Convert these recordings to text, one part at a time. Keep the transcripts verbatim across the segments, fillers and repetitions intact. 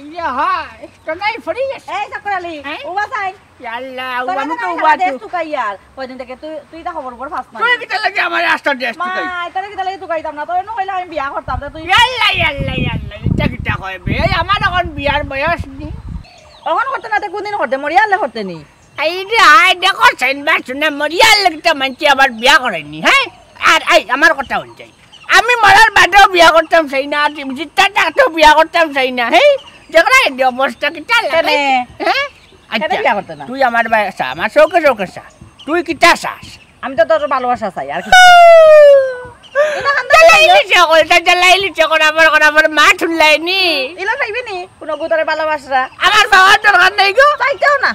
ইয়া হায়, তো নাই ফরি গেছে। এই চক্কর আলী, হ্যাঁ? উবা চাই। ইয়া আল্লাহ, তোরা উবা তো আমি তো আমার উবা দেশ তো। তুকাই আর। কয়দিন থেকে তুই, তুই তা খবর বড় ফাস না। তুই কিতা লাগি আমার আস্তা দেশ মা, তুকাই? তোরা কিতা লাগি তুকাইতাম না? তোরা নু কইলে আমি বিয়া করতাম, তা তুই ইয়া আল্লাহ, ইয়া আল্লাহ, ইয়া আল্লাহ, ইটা কিতা কয় বে? এই আমার এখন বিয়ার বয়স নি। অখন করতে না, তে কোনদিন করতে? মরিয়ালে করতে নি? এই রে, আয় দেখো, সাইনবার শুনে মরিয়ার লাগতে মানছি আবার বিয়া করেনি, হ্যাঁ? আর এই আমার কথা হইছে, আমি মরার বাদেও বিয়া করতাম চাই না, আর জিতা থাকতেও বিয়া করতাম চাই না, হ্যাঁ? দেখো না, এই যে অবস্থা কিতা লাগে, কেনে? হ্যাঁ? কেনে আচ্ছা, বিয়া করতে না? তুই আমার বাই-, চা, আমার চউখে চউখে চা, তুই কিতা চাস? আমি তো তোর ভালোবাসা চাই, আর কি। জ্বালাইলি চকল, তা জ্বালাইলি চকল, আমার, আমার মা শুনলাই নি। ইলা চাইবে নি? কোনো গুতরে ভালোবাসরা। আমার বাবার দরকার নেই গো। চাইতেও না।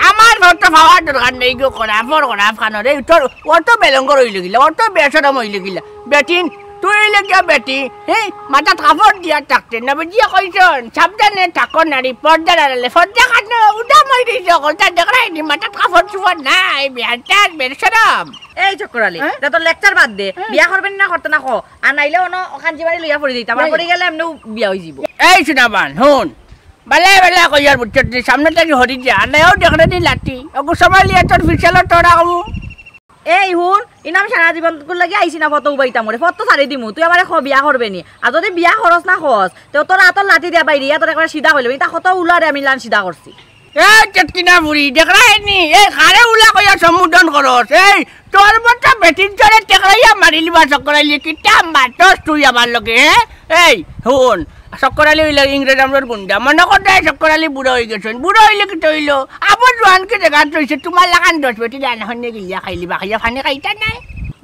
আমার বাবার তো বাবার দরকার নেই গো, করাফর, করাফ খানো রে, তোর অত বেলঙ্গর হইল গিলা, অত বেশরম হইল গিলা। বেটিন, তুই হইলে গিয়া বেটি, হ্যাঁ? মাথাত কাপড় দিয়া থাকতে, নবীজিয়ে কইছন, "সাবধানে থাকো নারী, পর্দার আড়ালে।" পর্দা খানো, উদা মই দিছে, কলতা দেখরাই নি, মাথাত কাপড় চুপড় নাই, বিয়ানটার বেশরম। এই চক্কর আলী, হ্যাঁ? তা তোর লেকচার বাদ দে। হ্যাঁ। বিয়া করবে না করতে না ক। আর নাইলে অনো অখান জিমারি লইয়া পড়ি দিতাম। আর এই। পড়ি গেলে এমনেও বিয়া হই যাব। এই সুনাবান, হুন। বালা বালা কইয়ার বুঝছত নি, সামনে থাকি হরি যা। আর নাইও দেখরে নি লাঠি। ওগু সামালিয়া তোর ফিসালো তোরা কমু। এই হুন, ইনাম সারা জীবন তোর লাগি আইছি না, ফটো উবাইতাম ওরে। ফটো ছাড়ি দিমু। তুই আমারে ক বিয়া করবে নি। আর যদি বিয়া করস না কস, তে তোর আতর লাঠি দিয়া বাইরে, ইয়া তোর একবার সিধা কইলাম। ইতা কত উলারে আমি লান সিধা করছি। এ, চেতকিনা বুড়ি, দেখরায় নি? এই কারে উলা কইয়া সম্বোধন করস? এই, তোর মতো বেটিন তোরে টেকরাইয়া মারিলিবা চক্কর আলী, কিতা মাতস তুই আমার লগে, হে? এই, হুন, চক্কর আলী হইলে ইংরেজ আমলর গুন্ডা। মনো করতায় চক্কর আলী বুড়া হই গেছইন। বুড়া হইলে কিতা হইলো? আবু জোয়ান কি জাগাত রইছে? তুমার লাখান দশ বেটি রান্না হন্যে গিলিয়া খাইলিবা, খাইয়া ফানি খাইতা নায়।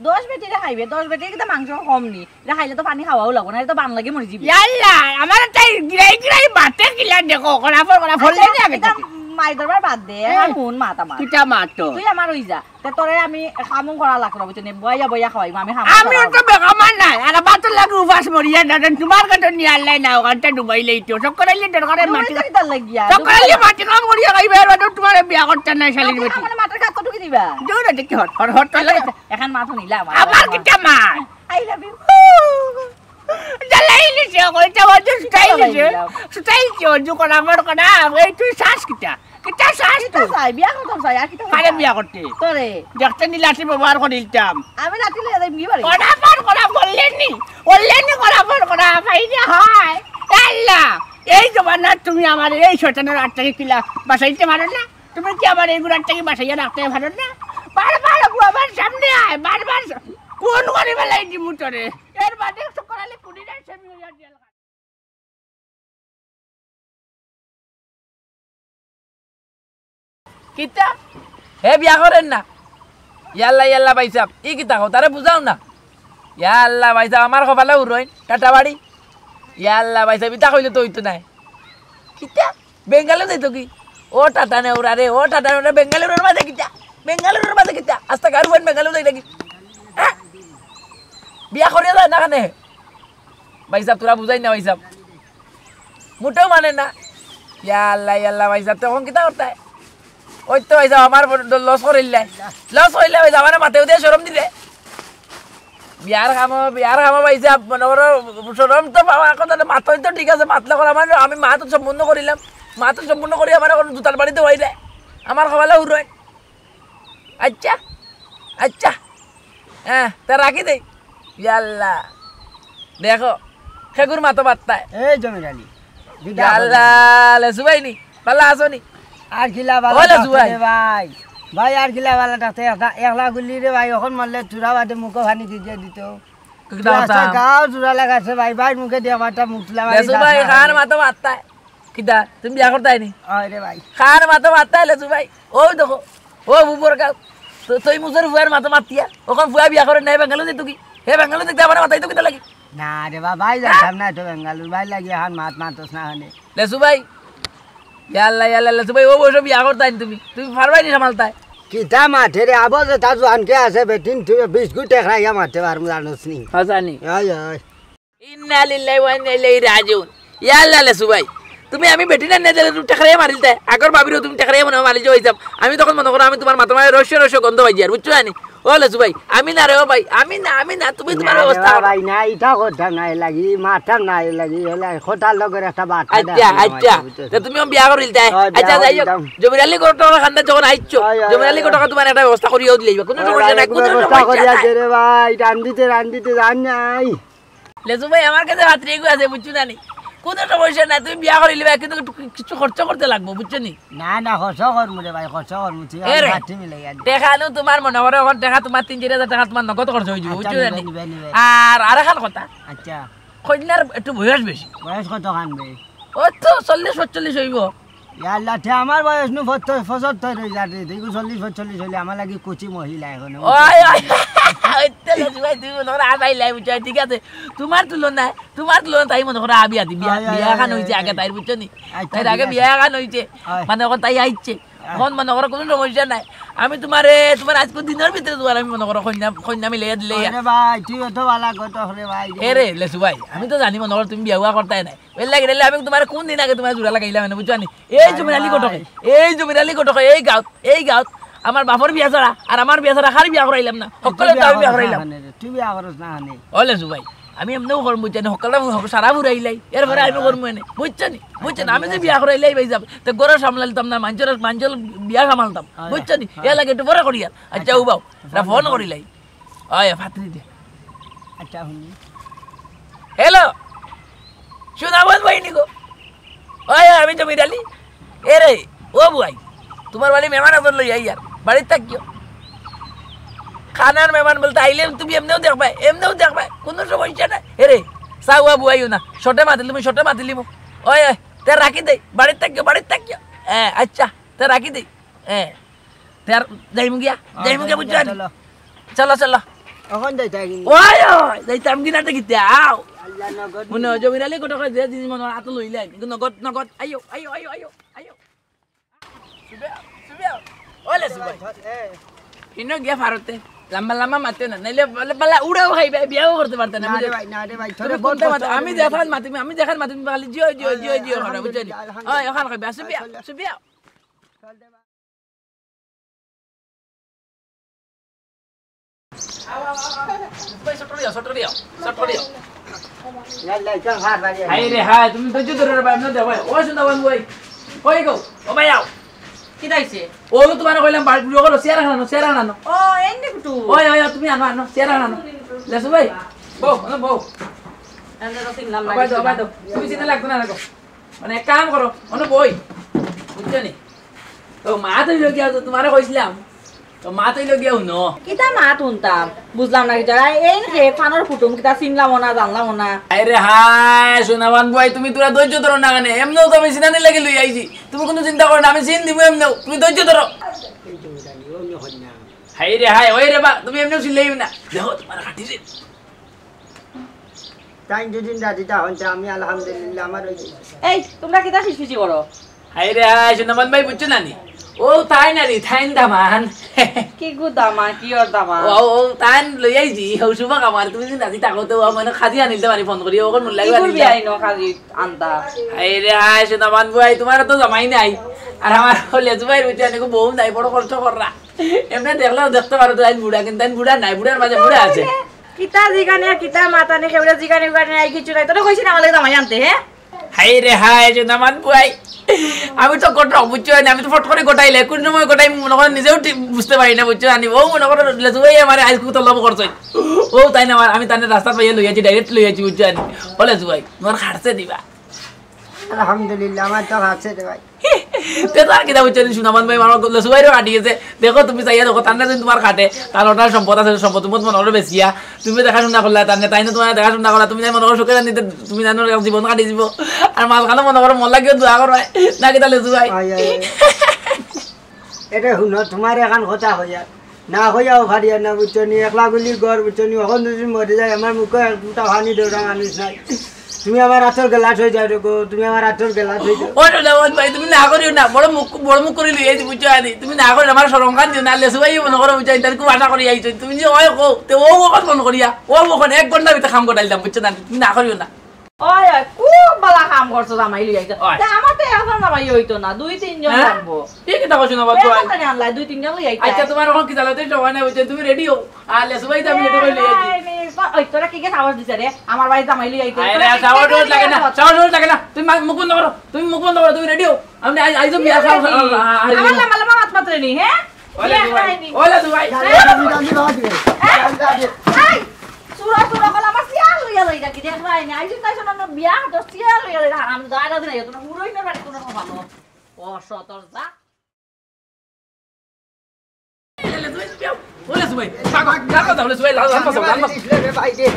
দশ বেটিরে খাইবে, দশ বেটির কিতা মাংস কম নি? ইটা খাইলে তো পানি খাওয়াও লাগবো না, ইটা তো বান লাগি মরি যিবি। ইয়াল্লা, আমার তাই গিরাই গিরাই মাতে কিলা দেখো, করাফর করাফর আচ্ছা, লাগে আগে ইটা থাকি। মাই দরবার বাদ দে, হ্যাঁ। আর হুন মাত আমার। কিতা মাত তো? তুই আমার হই যা। তে তোরে আমি কামও করা লাগবো না, বুঝছস নি? বইয়া বইয়া খাওয়াইবো, আমি কাম আমিও করা তো বেকামা নাই, আর বাতর লাগি উপাস মরিয়া না, তুমার কাছে নিয়ে আল্লাহ না, ওখানটা ডুবাইলেই তো। চক্কর আলী দরকারে ডুবাই মাটি তো কিতার লাগিয়া? চক্কর আলী মাটি কাম করিয়া খাইবে, আর বাদে তুমারে বিয়া করতে নাই, শালির মাটি বেটি। আমার মাটির কাজ তো ঢুকি দিবা। দূর হতে কি হট, হট, হট, তো লাগে। এখন মাথা নিলা আমার। আমার কিতা মা? I love you। জ্বালাইলিছে, কইতে অজু সুতাইলিছে। জ্বালাইলাম। সুতাইলিছে, অজু করা, আমার করা। এই তুই শ্বাস কিতা? কিতা শ্বাস কিতা তুই? চাই? বিয়া করতাম চাই, আর কিতা কারে করতাম? বিয়া করতে? তোরে। দেখতে নি লাঠি ব্যবহার করিলতাম। আমি লাঠি লইয়া যাইমু বাড়ি। করা পার করা বললেনি। বললেনি করা পার করা, ভাই রে হায়। এ আল্লাহ, এই জমানাত তুমি আমার এই শয়তানের আট থেকে কিলা বাঁচাইতে পারো না? তুমি কি আমার এই গুড়ার থেকে বাঁচাইয়া রাখতে পারো না? বারবার অগু আমার সামনে আয়, বারবার কোন করে বেলাই দিমু তোরে? এর বাদে চক্কর আলী কুড়ি নাই, সে আমি হইয়া জেল খাটে। কিতা? হে বিয়া করের না? ইয়াল্লা, ইয়াল্লা ভাইসাব, ই কিতা কও? তারে বুঝাও না। ইয়াল্লা ভাইসাব, আমার কপালে উরইন, টাটা বাড়ি। ইয়াল্লা ভাইসাব, ইতা কইলে তো অইতো নায়। কিতা? বেঙ্গালুরু যাইতো কি? ও টাটা নেউরা রে, ও টাটা নেউরা, বেঙ্গালুরুর মাঝে কিতা? বেঙ্গালুরুর মাঝে কিতা? আস্তা গারু বেঙ্গালুরু যাইতা কি? হ্যাঁ? বিয়া করিয়া যায় না কেনে? ভাইসাব, তোরা বুঝাইন না ভাইসাব। মোটেও মানে না। ইয়াল্লা, ইয়াল্লা ভাইসাব, তখন কিতা করতায়? ওই তো ভাইসাব, আমার লস করিল্লায়। লস করিল্লায় ভাইসাব, আমারে মাতেও দিয়া শরম দিলে। বিয়ার কামো, বিয়ার কামো ভাইসাব, মনো করো, শরম তো পাওয়া কথা না, মাতই তো ঠিক আছে, মাতলে করা মানে আমি মাত সম্পূর্ণ করিলাম। মাত সম্পূর্ণ করি আমার এখন জুতার বাড়িতে হই যায়। আমার কপালে উরইন। আচ্ছা, আচ্ছা। হ্যাঁ, তা রাখি দেই। ইয়াল্লা। দেখো, খেগুর মাতো বাত্তায়। এই জমির আলী। ইয়াল্লা, লেসু ভাই নি? ভালা আছো নি? আর কিলা ভালা ও লেসু থাকতে ভাই। রে ভাই? ভাই, আর কিলা ভালা থাকতে? একলা, একলা গুলি রে ভাই, অখন মরলে তোরা বাদে মুখো পানি ভিজিয়ে দিত। কিতা তুই আচ্ছা, কথা? গাও জোড়া লাগাছে ভাই, ভাই মুখে দিয়া বাটা মুতলা মারি লেসু যাস ভাই, না খান ভাই। মাতো বাত্তায়। কিতা? তুমি বিয়া করতায় নি? অয় রে ভাই। খান মাতো বাত্তায় লেসু ভাই। ও দেখো, ও বুবর গাও। তো, তুই মুসর ফুয়ার মাতো মাতিয়া। অখন ফুয়া বিয়া করে নাই, বেঙ্গালুরু যাইতো কি? হে বেঙ্গালুরু দেখতে আমার মাথায় তো কিতা লাগি? না রে বাবা, ভাই যাইতাম না তো বেঙ্গালুরু, ভাই লাগি এখন মাত মাতস না হনে। লেসু ভাই, ইয়াল্লা, ইয়াল্লা, লেসু ভাই, ও বসে বিয়া করতায় নি তুমি? তুমি পারবায় নি সামালতায়? কিতা মাতে রে, আবো যে তার জোয়ানকে আছে, বেটিন তুই বিস্কুট টেকরাইয়া মাতে পারমু জানোস নি? হাছা নি? অয়, অয়। ইন্না লিল্লাহি ওয়া ইন্না ইলাইহি রাজিউন। ইয়াল্লা লেসু ভাই, তুমি আমি বেটিন আনিয়া দিলে তুমি টেকরাইয়া মারিলতায়। আগর ভাবিরও তুমি টেকরাইয়া মনে হয় মারিল যে হইতাম। আমি তখন মনো করো আমি তুমার মাতো মাঝে রহস্য রহস্য গন্ধ পাইছি আর, বুঝছো জানি? ও লেসু ভাই, আমি না রে, ও ভাই, আমি না, আমি না, তুমি তোমার না রে ব্যবস্থা করো। ভাই, না, ইটা কথা নাই লাগি, মাথা নাই লাগি, হলে কথার লগর একটা বার্তা আচ্ছা, দেখাইলাম আচ্ছা। আইছি, বুঝছো? তে তুমি বিয়া করিলতায়? অয়, আচ্ছা, বিয়া যাই হোক, করিলতাম। জমির আলী ঘটক খান্দাত যখন আইছো, অয়, অয়, জমির আলী অয়, ঘটক অয়। তোমার একটা ব্যবস্থা করিয়াউ দিলাইবা, কোনো অয়, সমস্যা ভাই, নাই, এক কোনো ব্যবস্থা সমস্যা করিয়া নাই। দে রে ভাই, রান্ধিতে, রান্ধিতে জান নাই। লেসু ভাই, আমার কাছে খাত্রি এগু আছে, বুঝছো না নি? কোনো সমস্যা নাই, তুমি বিয়া করিলিবা, কিন্তু একটু কি-, কিছু খরচ করতে লাগবো, বুঝছো নি? না, না, খরচ করমু রে ভাই, খরচ করমু, তুই এ আমার রে, মাটি মিলাই আনি। টেকা নু তোমার মনে করো, এখন টেকা তোমার তিন চাইর হাজার টেকা তোমার নগদ খরচ অই যাইবো, আচ্ছা, বুঝছো না নিবে, নি? নিবে, নিবে। আর, আর এখন কথা, আচ্ছা। কইন্যার একটু বয়স বেশি। বয়স কত খান বে? ও তো চল্লিশ পঁয়তাল্লিশ অইবো। ইয়া আল্লাহ, তে আমার বয়স নু পঁচাত্তর, পঁচাত্তর অই যার রে, দেখো চল্লিশ পঁয়তাল্লিশ অইলে আমার লাগি কুচি মহিলা এখন। ওই, ওই, ওই, তে লেসু ভাই, তুমি মনে করো আবাই লাই, বুঝছো, ঠিক আছে? তোমার তুলনায়, তোমার তুলনায় তাই মনে করো আবি আদি, বিয়া, আয়, আয়, বিয়া আয়, খান আয়, অইছে আগে আয়। তাইর, বুঝছো নি? আচ্ছা, তাইর ঠিক আগে আছে। বিয়া খান অইছে, আয়। মানে এখন তাই আইছে। আয়। এখন মনে করো কোনো সমস্যা নাই। আমি তোমারে, তোমার আজকে দিনের ভিতরে তোমার আমি মনে করো কইন্যা, কইন্যা মিলাইয়া দিলে ইয়া। আরে ভাই, তুই অত বালা কত রে ভাই? এ রে, লেসু ভাই, আমি তো জানি মনে করো তুমি বিয়া উয়া করতায় নাই। এর লাগি, এর লাগি আমি তোমার কোন দিন আগে তোমার জোড়া লাগাইলাম, মানে, বুঝছো নি? এই জমির আলী ঘটকে, এই জমির আলী ঘটকে, এই গাঁওত, এই গাঁওত আমার বাপর বিয়া ছাড়া আর আমার বিয়া ছাড়া কার বিয়া করাইলাম না, হকলর তো আমি বিয়া করাইলাম। তুই বিয়া করস না হানে? ও লেসু ভাই, আমি এমনেও করমু, বুঝছো নি? হকলর সারা ফুরাইলাই, এরপরে আমি করমু এনে, বুঝছো নি? বুঝছো নি? আমি যে বিয়া করাইলাই ভাই সাব, তে ঘর সামলাইতাম না, মানষর, মানষর বিয়া সামালতাম, বুঝছো নি? এর লাগি একটু পরে করিয়ার। আচ্ছা, উবাও, এটা ফোন করিলাই। অয়, ফাত্রি দে। আচ্ছা, হুনি। হ্যালো, সুনামন ভাই নি গো? অয়, অয়, আমি জমির আলী। এ রে, ও বুয়াই, তোমার বাড়ি মেহমান আদর লই আইয়ার, বাড়িত থাকিও। খানার মেহমান বলতে আইলে তুমি এমনেও দেখবায়, এমনেও দেখবায়, কোনো সমস্যা নাই। এ রে, চাওয়া বুয়াইও না, শর্টে মাতিলিমু, শর্টে মাতিলিমু। অয়, অয়, তে রাখি দেই, বাড়িত থাকিও, বাড়িত থাকিও। হ্যাঁ, আচ্ছা, তে রাখি দেই। হ্যাঁ। তে আর যাইমু গিয়া, হ্যাঁ, যাইমু গিয়া, যাইমু বুঝছো গিয়া, নি? চলো। চলো, চলো। অখন যাইতায় কিন্তু। ওই, ওই, যাইতাম কি না তে কিতা, আও। আল্লাহ নগদ। মনে হয় জমির আলী ঘটকে যে জিনিস মনে হয় আতো লইলাই, কিন্তু নগদ, নগদ, আইও, আইও, আইও, আইও, আইও। সুবে, সুবে, ওলে সুবে। এ। ইনো গিয়া ফারতে, লম্বা লম্বা মাতে না, নাইলে বলে বালা উড়াও খাইবে, বিয়াও করতে পারতে না, না বুঝলে? রে ভাই, না রে ভাই, তুমি তোরে কোনটা মাতো? আমি যেখান মাতিমি, আমি যেখান মাতিমি, খালি জিও, জিও, জিও, জিও, আলহামদুলিল্লাহ, বুঝলি? আলহামদুলিল্লাহ। ওই, ওখান খাইবে, আসো বিয়া, আসো বিয়া। চল দে ভাই। আও, আও, আও, আও। ভাই, শর্ট করিও, শর্ট করিও, শর্ট করিও। ইয়াল্লা, ইটা হার বাড়ি। হায় রে হায়, তুমি ধৈর্য ধরো রে ভাই, আমি দেখো ভাই। ও সুন্দরবন ভাই, কই গো? ও ভাই, আও। কিতা অইছে? ও তো তোমারে কইলাম, বাড়ি ঘুরে করো, চেয়ার আনো, চেয়ার আনো। ও, এন্ডে কুটু। ওই, ওই, ওই, তুমি আনো, আনো, চেয়ার আনো। লেসু ভাই, বউ, আনো, বউ। এন্ডে তো চিনলাম না, আবার দাও, আবার দাও। তুমি চিন্তা লাগতো না, রাখো। মানে, এক কাম করো, অনো বই। বুঝছো নি? তো মা তো অইলো গিয়া, তো তোমারে কইছিলাম। তো মা তো অইলো গিয়া, হুনো। কিতা মা তুনতাম? বুঝলাম না কিতা। এই রে, ফানোর কুটুম, কিতা চিনলাম না, জানলাম না। আরে হায়, সোনামান ভাই, তুমি তোরা ধৈর্য ধরো না কেনে? এমনেও তো আমি সিনানি লাগি লই আইছি। তুমি কোনো চিন্তা করো না, আমি চিন দিব এমনেও। তুমি ধৈর্য ধরো। হায় রে হায়, ওই রে বা, তুমি এমনেও চিনলেই না। দেখো, তোমার খাটি রে। তাইন দুদিন রাজি তা হইতে আমি আলহামদুলিল্লাহ আমার ওই এই, তোমরা কিতা ফিসফিসি করো? হায় রে হায়, সোনামান ভাই, বুঝছো না নি? ও তাই না নি, তাইন দামান। কি গু দামান, কি ওর দামান? ও, ও, তাইন লই আইছি, ও শুভ কামার, তুমি যদি রাজি থাকো তো, ও মানে খাজি আনিতে পারি ফোন করি, ও কোন মুল্লা কি করবি আনিতে? আইনো খাজি আনতা? হায় রে হায়, সোনামান ভাই, তোমার তো জামাই নাই। আর আমার হলে জুবাইর বুঝছো, অনেক বউ নাই, বড় কষ্ট কররা। এমনি দেখলেও দেখতে পারো তো, তাইন বুড়া, কিন্তু তাইন বুড়া নাই, বুড়ার মাঝে বুড়া আছে। কিতা জিগানি আর কিতা মাতানি, কেউরে জিগানি উগানি নাই, কিচ্ছু নাই। তোরে কইছি না আমার লাগি জামাই আনতে, হ্যাঁ? হায় রে হায়, সোনামান ভাই। আমি তো কটক, বুঝছো নি? আমি তো ফট করে কটাইলে, কোন সময় কটাই মনে করো নিজেও ঠিক বুঝতে পারি না, বুঝছো নি? ও মনে করো লেসু ভাই আমারে আইজ কত লব করছে। ও তাই না, আমার, আমি তানে রাস্তা পাইয়া লইয়াছি, ডাইরেক্ট লইয়াছি, বুঝছো নি? ও লেসু ভাই, তোমার খাটছে দিবা। আলহামদুলিল্লাহ, আমার তো খাটছে রে ভাই। তে তার কিতা বুঝছো নি, সোনামান ভাই, আমার লেসু ভাইরও কাটি গেছে। দেখো, তুমি চাইয়া দেখো, তার না যদি তোমার খাটে, তার ওটার সম্পদ আছে, সম্পদ তোমার মনে করো বেচিয়া, তুমি দেখাশোনা করলা, তার না, তাই না তোমার দেখাশোনা করলা, তুমি তাই মনে করো সুখে শান্তিতে, তুমি জানো এরকম জীবন কাটি দিব। আর মাঝখানে মনে করো মন লাগিও দোয়া করো, না কিতা লেসু ভাই? আয়, আয়, আয়। এটা হুনো, তোমার এখন কথা হইয়া, না হইয়াও ফারিয়া না, বুঝছো নি? একলা গুলি ঘর, বুঝছো নি? এখন যদি মরে যায়, আমার মুখে একটা পানি দেওয়া মানুষ নাই। তুমি আমার আতর গেলাস হয়ে যাও রে গো, তুমি আমার আতর গেলাস হয়ে যাও। ও সোনামান ভাই, তুমি না করিও না, বড় মুখ, বড় মুখ করি লইয়া আইছি, বুঝছো নি? তুমি না করিও, আমার শরম খান দিও না, লেসু ভাই মনে করো, বুঝছো নি? তার খুব আশা করি আইছো, তুমি যে ওই কো, তে ও কখন ফোন করিয়া, ও কখন এক ঘন্টা ভিতরে কাম করাইলাম, বুঝছো না? তুমি না করিও না। ওই, ওই, খুব ভালা কাম করছো জামাই লই আইছো। ওই। তে আমার তো একজন জামাই অইতো না, দুই তিনজন হ্যাঁ? লাগবো। কি কথা কইছো না বাবা, তে তুই? আমার জানি আল্লাহ, দুই তিনজন লই আইতা। আচ্ছা, তোমার এখন কিতা লাগতো, সময় নাই, বুঝছো? তুমি রেডি হও। আর লেসু ভাই তো আমি রেডি করে লই আইছি। এই, এই, ওই, তোরা কি কি সাহস দিছে রে? আমার বাড়িত জামাই লই আইতে? আরে, তোরা আর সাহস কি টাহস লাগে না, সাহস টাহস লাগে না। তুমি মা-, মুখ বন্ধ করো, তুমি মুখ বন্ধ করো, তুমি রেডি হও। আমি আই-, আইজো বিয়া খাও, আরে, আরে, আমার আরে। লম্বা লম্বা মাত মাতরে নি, হ্যাঁ? ওলা বিয়া দুবাই, খাইনি। OLA Dubai. হ্যাঁ? এই, চুরা চুরা কলা আমার সিয়াল লইয়া লই যাকি, দেখবায় নি। আইজো তাই শোনা না বিয়া, তো সিয়াল লইয়া লই, হারাম দাদা দিন আইও, তোমরা পুরোই না বেটা, কোনো ভালো। ও, সতর যা। ওলা দুবাই, ভাগো, ভাগো, ওলা দুবাই, লাল, লাল, লাল, লাল। দিস রে ভাই রে।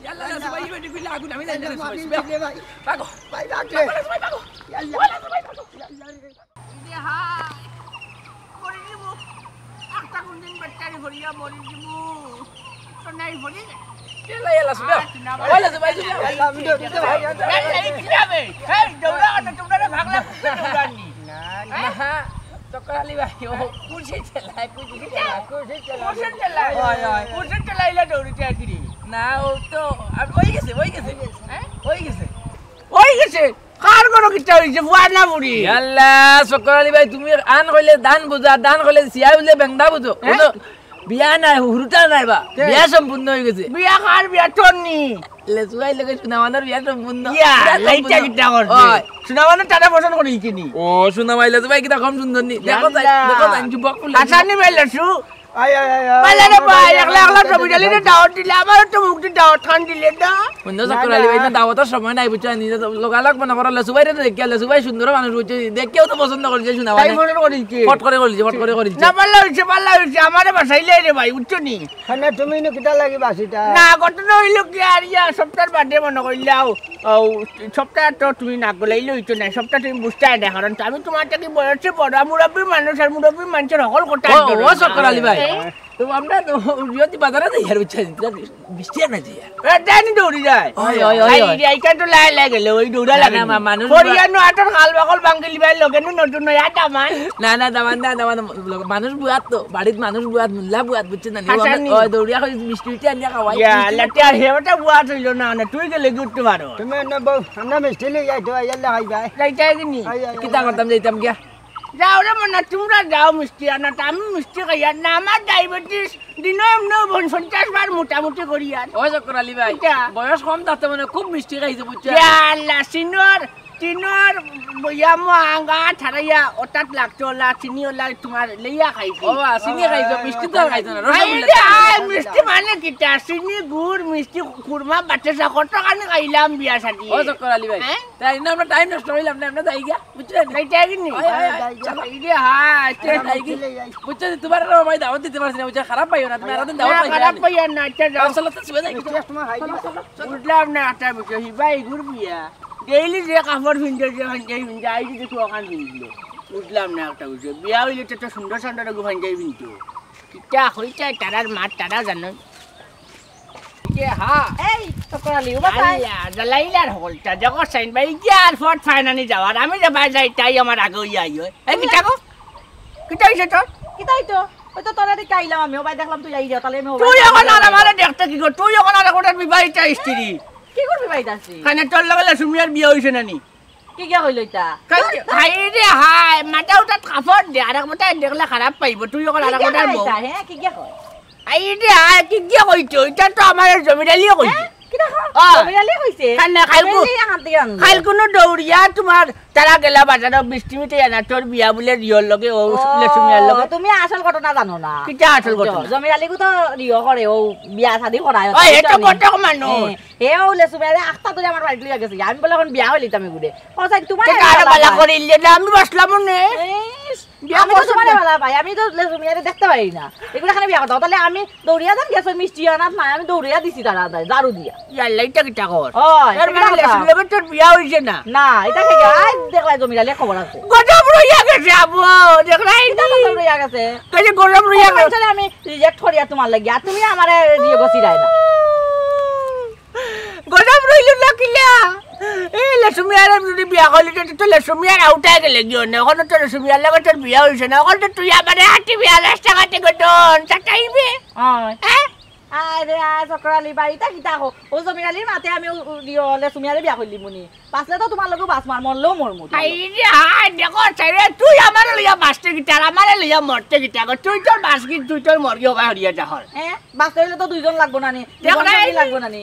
ইয়াল্লা, ওলা দুবাই, এই বেটি কইলে আগুন, আমি জানি না, ওলা দুবাই, ভাগো। ভাই, ভাগ রে। ওলা দুবাই, ভাগো। ইয়াল্লা। ওলা দুবাই, ভাগো। ইয়াল্লা রে। ইরে হায়, মরি যিমু। একটা কোন দিন বেটারি ভরিয়া মরি যিমু। তো নাই ভরি না। ইয়াল্লা, ইয়াল্লা, শুনো। আর কি না ভাই? ওলা দুবাই, শুনো। ইয়াল্লা, আমি তো, আমি তো ভাই, আমি তো এই, এই, কি হবে? এই, দৌড়া, না, তোমরা না ভাগলা, কুত্তা দৌড়াননি। না, না। হ্যাঁ? চক্কর আলী ভাই, ও কুশি চালায়, কুশি চালায়। কুশি চালায়। কুশি চালায়। হয়, হয়। কুশি চালাইলে দৌড়িতে আর কি রে? না, ও তো, আর ওই গেছে, ওই গেছে। হ্যাঁ? ওই গেছে। ওই গেছে। কার ঘরো কিতা অইছে? ফুয়া না বুড়ি? ইয়াল্লা, চক্কর আলী ভাই, তুমি আন কইলে দান বুঝো, আর দান কইলে সিয়া বুঝে বেংদা বুঝো। হ্যাঁ? বুঝো? বিয়া নাই, হুরুতা নাই বা। কে? বিয়া সম্পূর্ণ অই গেছে। বিয়া কার বিয়া? তোর নি? লেসু ভাইর লগে সুনামানর বিয়া সম্পূর্ণ। ইয়া, বিয়া লাইটটা সম্পূর্ণ। কিতা করছে? ওই। সুনামানর তারা পছন্দ করিল কি নি? ও, সুনামাই লেসু ভাই কিতা কম সুন্দর নি? দেখো তাই, ইয়াল্লা। দেখো তাই, যুবক ফুল। আসানি ভাই লেসু। আয়, আয়, আয়, আয়, বালা রে আমার ভাই, ভাই, একলা আমার একলা ভাই, ছবি ডালি রে ভাই। দাওয়াত দিলে, আমারও তো মুক্তি দাওয়াত খান দিলে না। বন্ধু, না, চক্কর আলী ভাই, না। না দাওয়াতর সময় নাই, বুঝছো নি? লগালগ মনে করো, লেসু ভাইরে তো দেখিয়া, লেসু ভাই সুন্দর মানুষ, বুঝছো নি? দেখিয়াও তো পছন্দ করিছে সুনামানে। তাই পছন্দ করিছে। ফট করে করিছে, ফট করে করিছে। না, বালা অইছে, বালা অইছে, আমারে বাসাইলে রে ভাই, বুঝছো নি? হ্যাঁ, না, তুমি ইনো কিতা লাগি বাসিতা? না, ঘটনা অইলো কি, আর ইয়া, সপ্তাহর বাদে মনে করিলাও, ও, সপ্তাহ তো তুমি না গলাইলে অইতো না, সপ্তাহ তুমি বুঝতায় না, কারণ তো আমি তোমার থাকি বয়সে বড়, মুরব্বী মানুষ, আর মুরব্বী মানুষের হকল কথা ও, ধরে ও, না। চক্কর আলী ভাই। হ্যাঁ। তো আমরা তো যদি বাজারে যাই আর বুঝছো নি, বিশ টেকা না যাই আর। এ, জানি দৌড়ি যায়। ওই, ওই, ওই, এই ওই। যে, এইটা তো লাই লাই গেলে, ওই দৌড়া না, লাগে না, নি। মা-, মানুষ ফরিয়া বুয়া- নো আটর খাল বাকল বাঙ্গিলি ভাই লগে নো নতুন নয়া দামান। না, না, দামান, না, দামান, মানুষ বুয়াত তো, বাড়িত মানুষ বুয়াত, মুল্লা বুয়াত, বুঝছো না নি? ও, হাসানি। আমরা, ওই দৌড়িয়া কই মিষ্টি উঠে আনিয়া খাওয়াই, ইয়া, মিষ্টি লাটিয়া উঠে। হেওটা বুয়াত অইলো না, না, তুই গেলে গিয়ে উঠতে পারো। তুমি এনে বউ, আমরা মিষ্টি লই যাইতে হয়, ইয়াল্লা খাই ভাই। যাইতে হয় কি নি? আয়, আয়, আয়, কিতা আয়। করতাম, যাইতাম গিয়া? যাও রে মনা, তোমরা যাও মিষ্টি আনাত, আমি মিষ্টি খাই আর না, আমার ডায়াবেটিস দিনো এমনেও পঞ্চাশ বার মোটামুটি করি আর। ও চক্কর আলী ভাই, কিতা? বয়স কম থাকতে মানে খুব মিষ্টি খাইছে, বুঝছো? ইয়া আল্লাহ, সিনোর, সিনোর বইয়া মো আঙ্গা ঠারাইয়া ওটাত লাগতো ওলা, চিনি ওলা তোমার লইয়া খাইছি। ও, আ, চিনি খাইছো, মিষ্টি তো আর খাইছো না, আই রসগোল্লা রে, তো আই, খাইছো। মিষ্টি মানে কিতা? চিনি, গুড়, মিষ্টি, কুরমা, বাতাসা, কত খানি খাইলাম বিয়া শাদি। ও চক্কর আলী ভাই, হ্যাঁ? তাই না, আমরা টাইম নষ্ট করিলাম না, আমরা যাই গিয়া। বুঝছো নি? যাইতে আগে নি? আয়, আয়, আয়, আয়, চলো। এই রে, হ্যাঁ, আচ্ছা, আয়, যাই গি। চলে যাই। বুঝছো নি? তোমার আর আমার দাওয়াত দিতে পারছি না, বুঝছো? খারাপ পাইও না, তুমি না, আর দিন দাওয়াত না, পাইবে খারাপ না। পাইও না, আচ্ছা, যাও। চলো, চলো, চলো, চলো, চলো, চলো। বুঝলাম না, আচ্ছা, বুঝছো, হিবা ইগুর বিয়া। ডেইলি যে কাপড় পিনতে, যে পাঞ্জাবি পিনতে, আইজ দেখো ওখান পিনলো। বুঝলাম না একটা বিষয়। বিয়া অইলে তো, তো সুন্দর সুন্দর এগু পাঞ্জাবি পিনতো। কিতা কইতায় তারার মাত তারা জানো। কে হা? এই, চক্কর আলী, উবা চাই। আল্লাহ, জ্বালাইলার হকলটা, দেখো সাইন ভাই, যে আর ফট ফাইনানি যাওয়ার, আমি যে ভাই যাই, তাই আমার আগে অইয়া আইও। এই, কিতা গো? কিতা অইছে তোর? কিতা অইতো? ওই তো তোরে দেখি আইলাম আমি, ও ভাই দেখলাম তুই আইরে, তাহলে আমি ও তুই ভাই এখন আর আমারে দেখতে কি গো? তুই এখন আর একটা বিবাহিত স্ত্রী। কি করবি ভাই দাসি? কেনে তোর লগে লেসু মিয়ার বিয়া অইছে না নি? কি গিয়া কইলো ইতা? কাল-, হায় রে হায়, মাথা উঠাত কাপড় দে, আর এক মাথায় দেখলে খারাপ পাইব, তুই ওখানে আর এক কিতা মাথায় বউ। কইতা, হে? কি গিয়া কয়? হায় রে হায়, কি গিয়া কইতো? ইটা তো আমার জমির আলীয়ে কইছে। হে? কিতা কয়? অ। জমির আলীয়ে কইছে? খান না, খাইবো। জমির আলী এখান থেকে আনলো। খাইল কোনো দৌড়িয়া তোমার তারা গেলা বাজারো মিষ্টি মিঠাই আনা, তোর বিয়া বুলে রিওর লগে, ও ও, লেসু মিয়ার লগে। তুমি আসল ঘটনা জানো না। কিতা আসল ঘটনা? জমির আলীগু তো রিও করে, ও বিয়া শাদি করায়, ওই, এ তো বুঝছো নি? ঘটক মানুষ। হে, হে, ও লেসু মিয়ারে আখতা ধরে আমার বাড়িত লইয়া গেছে। আমি বুলে, "এখন বিয়া অইলিতাম এগুরে।" ও, সাইন, তোমার তে কারে বালা করিলে না, আমি বসলাম নে। ইস, বিয়া আমি তো করছো তোমারে না। বালা পাই, আমি তো লেসু মিয়ারে দেখতে পারি না। এগুরে এখানে বিয়া করতাম। তাহলে আমি দৌড়িয়া যান গেছে মিষ্টি আনাত নাই, আমি দৌড়িয়া দিছি তারা আদায়, ঝাড়ু দিয়া। ইয়াল্লা, ইটা কিতা কর? ও, এর ইটা মানে কিতা লেসু কথা? লগে তোর বিয়া অইছে না? না, ইটা কি? আই, দেখলাই জমির আলীয়ে খবর আছে। গজব রইয়া গেছে, আবু, দেখলাই ইটা নি? গজব রইয়া গেছে। কইছে গজব রইয়া গেছে। তাহলে আমি reject করিয়া তোমার লাগি, আর তুমি আমারে দিয়ে গছিরায় না। গজব রইল না কিলা? এ, লেসু মিয়ারে যদি বিয়া করলি, তো, তো লেসু মিয়ার আউটায় গেলে গিয়ে না, ওখানে তো লেসু মিয়ার লগে তোর বিয়া অইছে না, ওখানে তো তুই আমারে হাঁটি বিয়া রাস্তাঘাটে গঠন, চাটাইবে। অয়। হ্যাঁ? আয় রে আয়, চক্কর আলী ভাই, ইতা কিতা কও? ও জমির আলীর মাতে আমি ও, ও, ইয়ো, লেসু মিয়ারে বিয়া করলিমুনি। বাঁচলে তো তুমার লগেউ বাঁচমু, আর মরলেও মরমু তুমার লগে। হায় রে হায়, দেখো, তুই আমারে লইয়া বাঁচতে কিতা, আর আমারে লইয়া মরতে কিতা গো? তুই তোর বাঁচগি, তুই তোর মরগি, ওবা হরিয়া যা হর। হ্যাঁ, বাঁচতে অইলে তো দুইজন লাগবো না নি? দেখো দুইজন না, এই লাগবো না নি?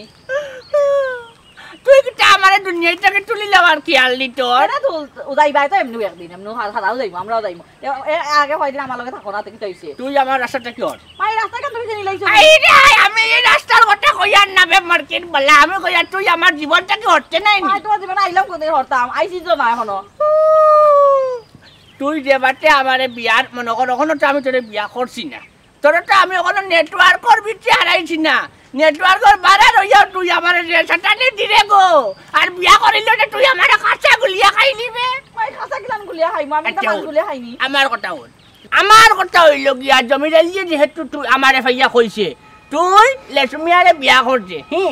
তুই কিতা আমারে দুনিয়া থাকি তুলি লওয়ার খেয়াল নি তোর? এরা তো উদাই ভাই তো এমনিউ একদিন, এমনিউ হা-, হারাও যাইমু, আমরাও যাইমু। এ, এ, আগে কয়দিন আমার লগে থাকো না, তো কিতা অইছে? তুই আমার রাস্তাটা কি হর? ভাই, রাস্তাটা তুমি চিনি লাইছো। এই রে, আমি এই রাস্তার কথা কইয়ার না বে, মার্কেট বলা, আমি কইয়ার তুই আমার জীবনটা কি হরতে নাই নি? ভাই, তোমার জীবনে আইলাম কোনদিন হরতাম? আইছি তো না এখনো। তুই যে বাটে আমারে বিয়ার, মনে কর, অখনো তো আমি তোরে বিয়া করছি না। তোরে তো আমি অখনো নেটওয়ার্কর ভিতরে হারাইছি না। নেটওয়ার্কর বারা রইয়াও তুই আমারে যে সেটানে দিরে গো। আর বিয়া করিলে যে তুই আমারে কাঁচা গুলিয়া খাইলি বে। ভাই, কাঁচা কিলান গুলিয়া খাইমু? আমি তো আচ্ছা, মাছ গুলিয়া খাইনি। আমার কথা হল। আমার কথা অইল গিয়া, জমির আলীয়ে যেহেতু তুই আমারে ফাইয়া কইছে, তুই লেসু মিয়ারে বিয়া করতে, হি?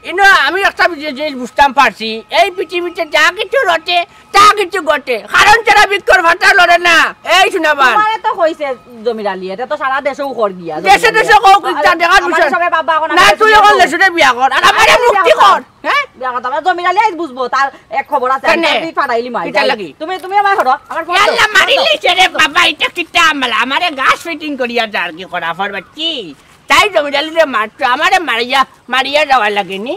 ইনো আমি একটা বিজে-, জিনিস বুঝতাম পারছি, এই পৃথিবীতে যা কিছু রটে, তা কিছু ঘটে। কারণ ছাড়া বৃক্ষর পাতা লড়ে না। এই শোনাবার। তোমারে তো কইছে জমির আলী, এটা তো সারা দেশেও কর গিয়া। দেশে দেশে কও, কিতা দেখার বিষয়? সবে বাবা এখন না, তুই এখন লেসুরে বিয়া কর, আর আমারে মুক্তি কর। হ্যাঁ? বিয়া করতাম না, জমির আলী আইজ বুঝবো, তার এক খবর আছে, আমি কেনে? তার তুই ফাটাইলি মাই। কিতা লাগি? তুমি, তুমি আমারে ধরো, আমার ফোন দাও, ইয়াল্লা, ফোন দাও। মারিলিছে রে বাবা, ইটা কিতা আমলা? আমারে গাছ ফিটিং করিয়া যার কি করা ফরবে কি? তাই জমির আলীরে মারতো, আমারে মারিয়া, মারিয়া যাওয়া লাগেনি।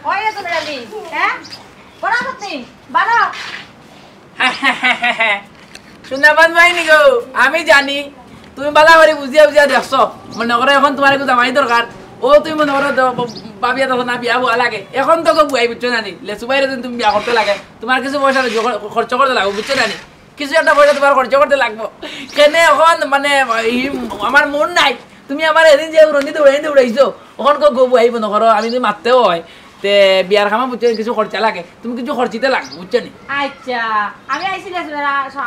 ওই রে জমির আলী, হ্যাঁ? বড় আপনি, বারো। সুনাবান ভাই নি গো, আমি জানি তুমি বালা করি বুঝিয়া বুঝিয়া দেখছো। মনে করো এখন তোমার একটু জামাই দরকার, ও তুমি মনে করো তো ব-, ভাবিয়া দেখো না বিয়া বওয়া লাগে। এখন তো গো বুয়াই বুঝছো না নি, লেসু ভাইরে যদি তুমি বিয়া করতে লাগে, তোমার কিছু পয়সা রোজগার কর-, খরচ করতে লাগবো, বুঝছো না নি? কিছু একটা পয়সা তোমার খরচ করতে লাগবো। কেনে এখন মানে এই আমার মন নাই, তুমি আমার এদিন যে উড়ন্দি দৌড়াই দৌড়াইছো, ওখান কো গো বুয়াই মনে করো আমি যদি মারতেও হয়, তে বিয়ার কামো বুঝছো নি, কিছু খরচা লাগে, তুমি কিছু খরচিতে লাগবো, বুঝছো নি? আচ্ছা, আমি আইছি না,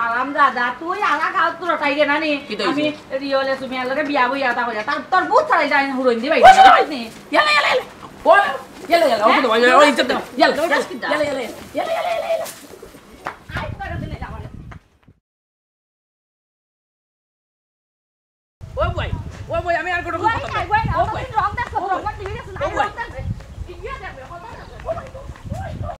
হারাম দাদা, তুই আলা গাঁত তো রটাই দে না নি? কিতা অইছে? আমি রিয়লে তুমি আলোরে বিয়া বইয়া তা কইয়া, তার, তোর বুঝ ছাড়াই যায় হুরইন দি ভাই, ওই, ওই, বুঝলি? ইয়ালা, ইয়ালা, ইয়ালা। ও, ইয়ালা, ইয়ালা, ও, হ্যাঁ? তো ভাই, ও, ইজ্জত দে। ইয়ালা, ইয়ালা, ইয়ালা, ইয়ালা, ইয়ালা, ইয়ালা। আই, তোর দিনে যাওয়ার। ও ভাই, ও ভাই, আমি আর কোনো ওই কথা না, বলবো না। ওই, ও ভাই। ওই, রং দেখছো, ও ভাই। রং দেখছো, ও ভাই। রং দেখছো।